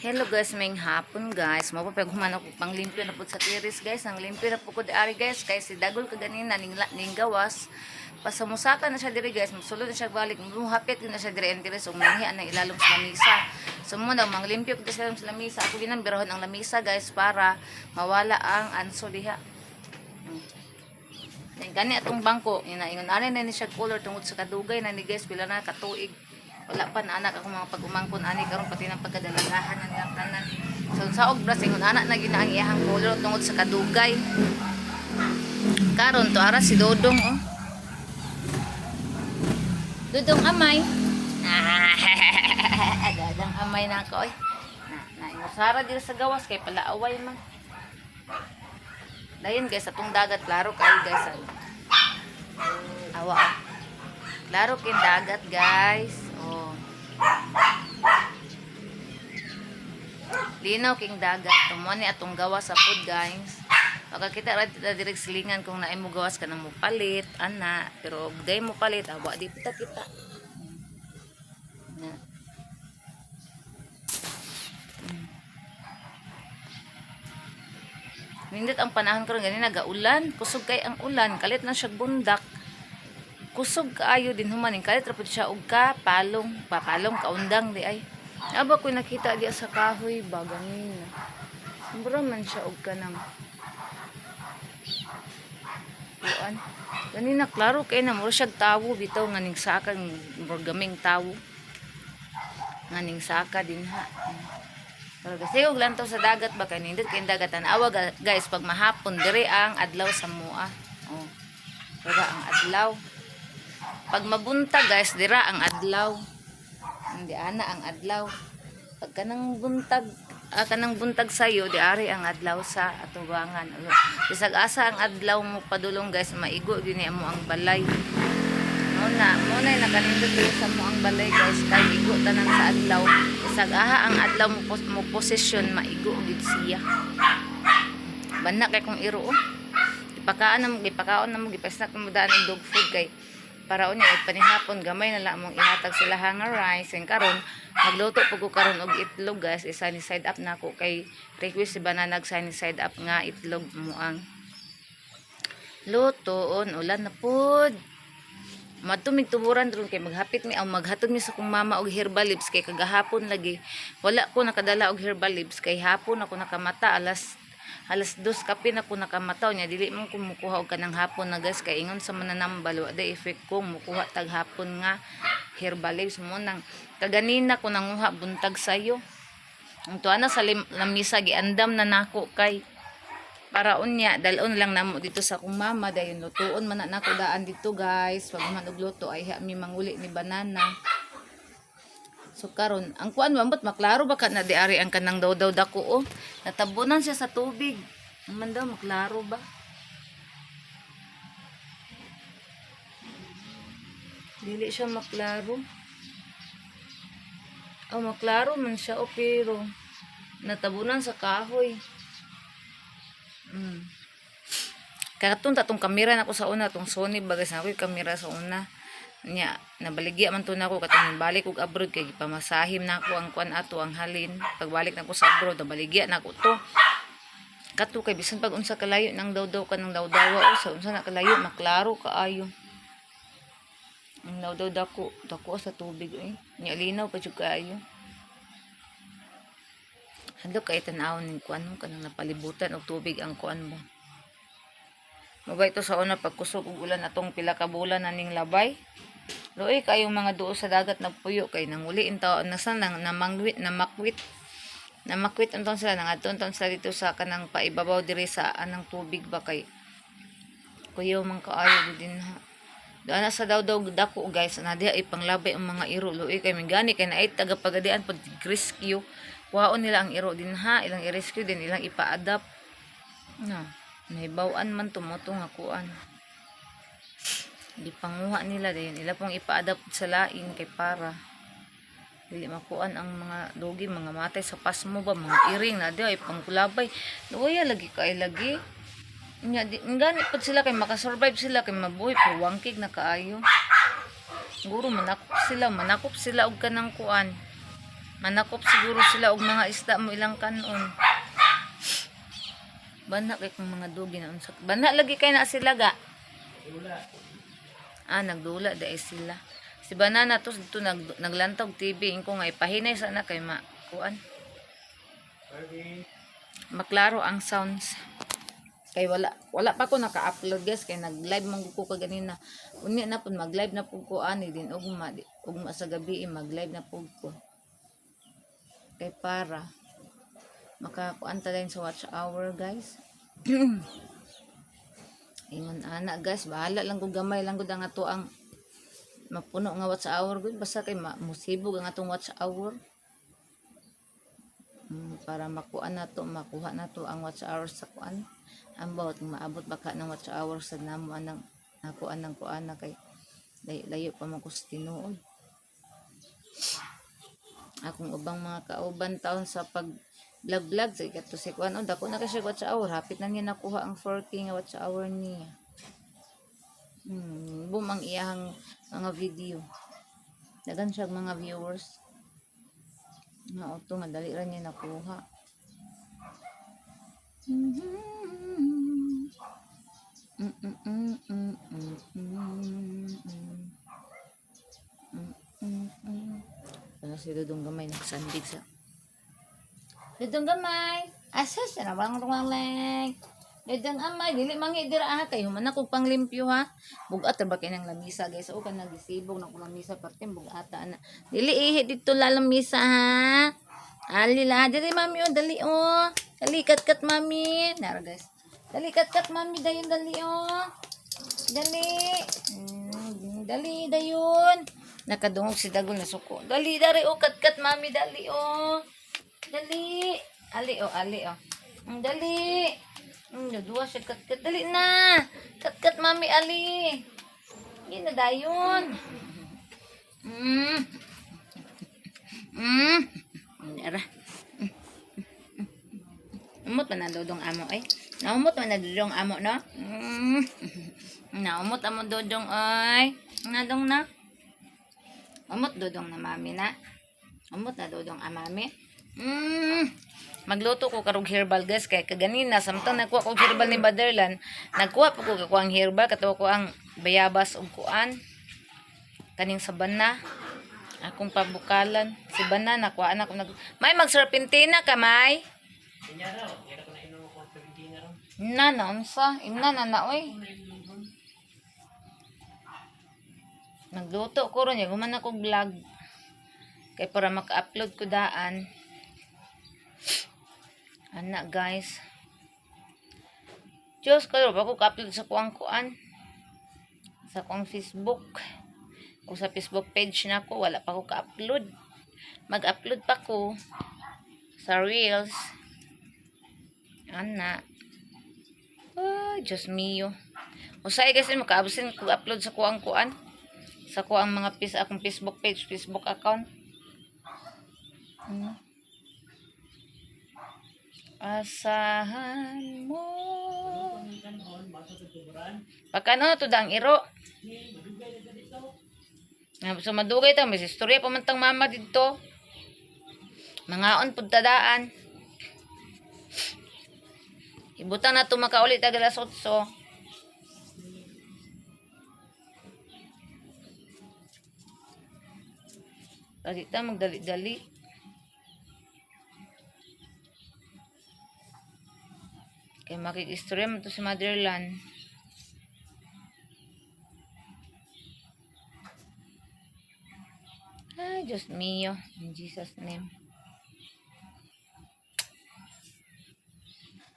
Hello guys, may hapon guys. Mo pa human ako panglimpyo na pud sa tiris, guys. Ang limpyo na pud ko ari guys, kay si Dagol kaganina ning gawas. Pasamusaka na siya diri guys, musulod na siya balik, muhapit na siya diri ang tiris ug manghi ang ilalom sa lamisa. So mo na manglimpyo ko sa ilalom sa lamisa. Ako ginambirahon ang lamisa guys para mawala ang anso diha. Then gani atong bangko, ina ingon ani na ni siya color tungod sa kadugay na ni guys, pila na katuig. Wala pa na anak ako mga pag-umangkon ani karon, pati ng pagkadalagahan na nilang tanan. So sa og bras, ingon ana na gyud na ang iyahang color tungod sa kadugay. Karon to ara si Dodong oh. Dodong amay. Dadang amay na ako oy. Na na inusara diri sa gawas kay palaaway man. Dayon guys, atong dagat klaro kay guys. Ano. Awa oh. Klaro kin dagat guys. Oh. Linaw king dagat. Tumo ni atong gawas sa food guys. Makakita ra dito direk silingan kung naay mo gawas ka na mo palit, ana, pero gay mo palit, awa di pita kita. Na. Nindot ang panahon karon gani nagaulan, kusog kay ang ulan, kalit na siya bundak. Kusog kaayo din human kalit ra pud siya og ka palong, papalong kaundang di ay. Aba ko nakita diya sa kahoy ba ganina. Mura man siya og kanang kuan. Ganina klaro kay na mura siya tawo bitaw nga ning saka, murag gaming tawo. Nga ning saka din ha. Pero kasi og lantaw sa dagat ba kay nindot kay dagat, tan-awa guys pag mahapon dire ang adlaw sa mua. Oh. Dira ang adlaw. Pag mabuntag guys, dira ang adlaw. Hindi ana ang adlaw. Pag kanang buntag, kanang buntag sayo, di ari ang adlaw sa atubangan. Bisag asa ang adlaw mo padulong guys, maigo gyud ni mo ang balay. Muna nakanindot diri sa mo ang balay guys, kay igo tanan sa adlaw. Bisag aha ang adlaw mo, mo posisyon, maigo gyud siya. Bana kay kung iro oh. Ipakaan na mo, gipakaon na mo, gipasnak mo daan og dog food kay para unya ay panihapon gamay na lang mong ihatag sila nga rice. And karon magluto pud ko karon og itlog guys, i-sunny side up na ako kay request si Bananag, sunny side up nga itlog mo ang lutoon. Ulan na pud. Madto mig tuburan ron kay maghapit mi ang maghatod mi sa kong mama og herbal leaves kay kagahapon lagi wala ko nakadala og herbal leaves kay hapon ako nakamata, alas 2 kapin ako nakamata nya. Dili mo ko mukuha og kanang hapon na guys kay ingon sa mananambal wa day effect kung mukuha tag hapon nga herbal leaves. Mo nang kaganina ko nanguha buntag sayo. Ang tuwa na sa lamisa giandam na nako kay para unya dalon lang namo dito sa akong mama, dayon lutuon man na nako daan dito guys. Pag man og luto ay ha mi manguli ni Banana. So karon ang kuan ba maklaro ba ka na di ari ang kanang daw-daw dako oh. Natabunan siya sa tubig. Man daw maklaro ba? Dili siya maklaro. Oh, maklaro man siya oh, pero natabunan sa kahoy. Katong tatong kamera na ko sa una, tong Sony bagas na ako yung kamera sa una. Nya, nabaligya man to nako katong balik og abroad kay gipamasahim na ako ang kuan ato ang halin. Pagbalik na ko sa abroad, nabaligya na ako to. Kato kay bisan pag unsa kalayo nang dawdaw ka ng dawdawa o sa unsa na kalayo maklaro kaayo. Ang dawdaw dako, dako sa tubig eh. Nya linaw pa jud kaayo. Hadlok kay tan-awon ning kuan mo kanang napalibutan og tubig ang kuan mo. Mabay to sa una pagkusog og ulan atong pila ka bulan na ning labay. Luoy kayong mga duo sa dagat nagpuyo kay nanguli in taon na sa nang namangwit namakwit. Namakwit anton sila, nangadto taon sila dito sa kanang paibabaw diri sa anang tubig ba kay kuyaw man kaayo din ha. Daan na sa daw dako guys, na diha ipanglabay ang mga iro. Luoy kay mingani kay naay taga pagadian pag rescue. Kuhaon nila ang iro din ha, ilang i-rescue din ilang ipa-adapt. Na, nahibaw-an man tumoto nga kuan. Gipanguha nila dayon ila pong ipa-adapt sa lain kay para dili makuan ang mga dogi, mga matay sa pasmo ba, mga iring na diha ipangkulabay. Luoya lagi kay lagi. Nya di gani pud sila kay makasurvive sila kay mabuhi pero wangkig na kaayo. Guro manakop sila og kanang kuan. Manakop siguro sila og mga isda mo ilang kanon. Bana kay kung mga dugi na unsa. Bana lagi kay na sila ga. Ah, nagdula dai sila. Si Banana to dito naglantaw og TV ingko nga ipahinay sana kay ma kuan. Maklaro ang sounds. Kay wala wala pa ko naka-upload, guys, kay nag-live man ko kaganina. Unya na pud mag-live na pud ko ani din ugma ugma sa gabi eh, mag-live na pud ko. Kay para makakuan ta din sa watch hour, guys. Ingon ana, guys, bahala lang ko, gamay lang gud ang ato ang mapuno nga watch hour gud, basta kay musibog ang atong watch hour. Para makuha na to, makuha na to ang watch hour sa kuan. Ambot maabot baka ng watch hour sa namo anang nakuan ng kuan na kay layo, layo pa man ko sa tinuod. Akong ubang mga kauban taon sa pag vlog vlog sa ikato si kuan, oh, dako na kay siya watch hour, hapit na niya nakuha ang 4K nga watch hour niya. Boom ang iyahang mga video. Dagan siya mga viewers. Nga auto nga dali ra niya nakuha. Ano si Dudong Gamay nagsandig sa Dudong Gamay. Asa siya na walang rumalang. Dudong Gamay, dili mangi dira ah kay human ako panglimpyo ha. Bugat ra ba kay nang lamisa, guys? O ka nagisibog na ko lamisa parte bugata ana. Dili ihi dito lalamisa ha. Ali la, dili mami oh, dali oh. Dali kat kat mami. Nara, guys. Dali kat kat mami dayon, dali oh. Dali. Dali dayon. Nakadungog si Dagol na suko. Dali dari oh, kat kat mami dali oh. Dali. Ali oh, ali oh. Dali. Duwa siya kat kat. Dali na. Kat kat mami ali. Hindi na dayon. Ara. Umot man na dodong amo ay. Naumot man na dodong amo no. Naumot amo dodong ay. Nadong na. Umot dodong na mami na. Umot na dodong amami. Magluto ko karog herbal, guys, kay kaganina samtang nagkuha ko herbal ni Baderlan, nagkuha po ko ang herbal kato ko ang bayabas ug kuan kaning sabana akong pabukalan si banana kuha na ko nag may magserpentina ka may na na unsa imna na na oy. Nagluto ko ron ya guman ako vlog kay para maka-upload ko daan ana, guys. Diyos ko, ba ko ka-upload sa kuang kuan sa kuang Facebook o sa Facebook page na ko, wala pa ko ka-upload. Mag-upload pa ko sa Reels ana. Ay, Diyos mio. Usay, guys, makaabusin ko upload sa kuang kuan sa kuang mga pis akong Facebook page, Facebook account. Asahan mo. Pagkano na to dang iro? Ah, so madugay ta, may istorya pa man tang mama didto. Mangaon pud tadaan. Ibutan na to makauli tag alas 8. Dali ta magdali-dali. Kay makikistorya man to si Motherland. Ay, Diyos mio. In Jesus' name.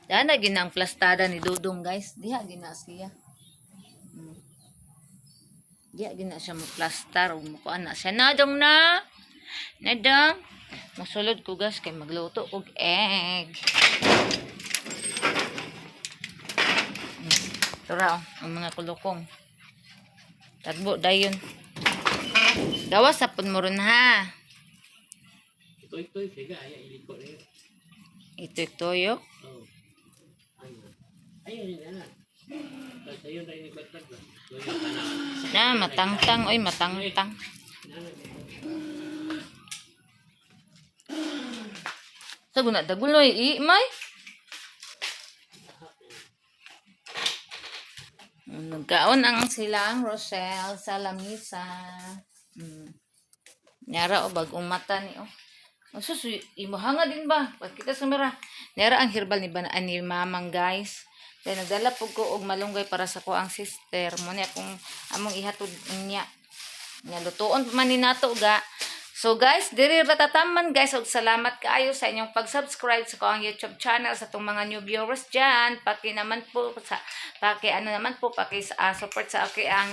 Dana gina ang plastada ni Dudong, guys. Diha gina siya. Diha gina siya mo plastar ug mukuan na siya. Nadong na. Nadong. Masulod ko, guys, kay magluto og egg. Tura oh, ang mga kulukong. Tagbo dayon. Gawas sa pud mo ron ha. Ito, sige, ay, iliko na yun. Ito toyo. Oo. Ayun. Ayun, yun na. Tapos ayun na yung nagbatag ba? Doon yung tanaw. Na matangtang oy, matangtang. Na, Sa guna daguloy i may. Nagkaon ang silang Rosel sa lamisa. Nara o bagong mata ni oh. Oh, sus, imuhanga din ba? Pagkita sa mera. Nara ang herbal ni banaan ni mamang, guys. Kaya nagdala po ko og malunggay para sa ko ang sister. Mo ni akong among ihatod niya. Nga lutuon pa man ni nato ga. So guys, diri ra tataman, guys, ug salamat kaayo sa inyong pag-subscribe sa ko ang YouTube channel, sa atong mga new viewers diyan. Paki naman po sa paki ano naman po, paki support sa aking ang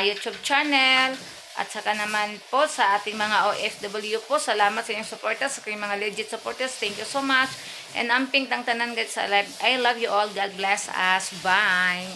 YouTube channel. At saka naman po sa ating mga OFW po, salamat sa inyong supporters, sa aking mga legit supporters. Thank you so much. And amping tang tanan, guys, sa live. I love you all. God bless us. Bye.